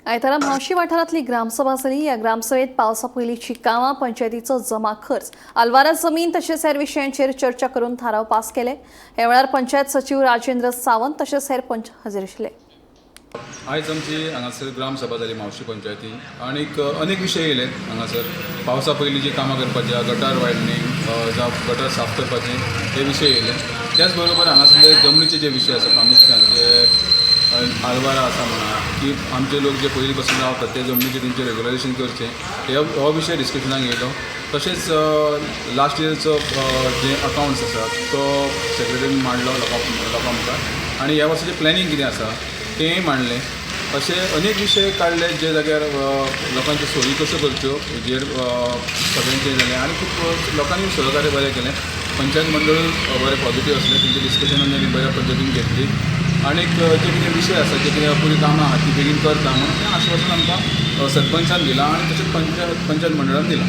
आयतारा म्हावशी वाठारांतली ग्रामसभा जाली. ह्या ग्रामसभेत पावसा पयलींची कामां, पंचायतीचो जमा खर्च, आलवारा जमीन तशेंच हेर विशयांचेर चर्चा करून थाराव पास केले. ह्या वेळार पंचायत सचीव राजेंद्र सावंत तशेंच हेर पंच हजर आशिल्ले. आयज आमची हांगासर ग्रामसभा जाली म्हावशी पंचायती आनीक अनेक विशय येयले हांगासर. पावसा पयलीं जी कामां करपाची आहा, गटार वायडनींग जावं गटार साफ करपाचे, हे विशय येयले. त्याच बरोबर हांगासर जमनीचे जे विशय आसा, प्रामुख्यान जे आलवारा आसा म्हणा की आमचे लोक जे पयलीं पासून रावतात ते जमनीचे तेंचे रेगुलरायझेशन करचें, हे हो विशय डिस्कशनाक येयलो. तशेंच लास्ट इयरचो जे अकावंट्स आसा तो सेक्रेटरीन मांडलो लोकां लोकां मुखार आनी ह्या वर्साचें प्लॅनिंग कितें आसा तेंय मांडलें. अशे अनेक विशय काडले जे जाग्यार लोकांच्यो सोयी कश्यो करच्यो हेजेर सगळ्यांचें जालें आनी खूब लोकांनी सहकार्य बरें केलें. पंचायत मंडळूय बरें पॉझिटीव आसलें. तेंचे डिस्कशनान आमी बऱ्या पद्दतीन घेतली आनीक जे कितें विशय आसा, जे कितें अपुरी कामां आहा ती बेगीन करता म्हणून तें आश्वासन आमकां सरपंचान दिलां आनी तशेंच पंचायत मंडळान दिलां.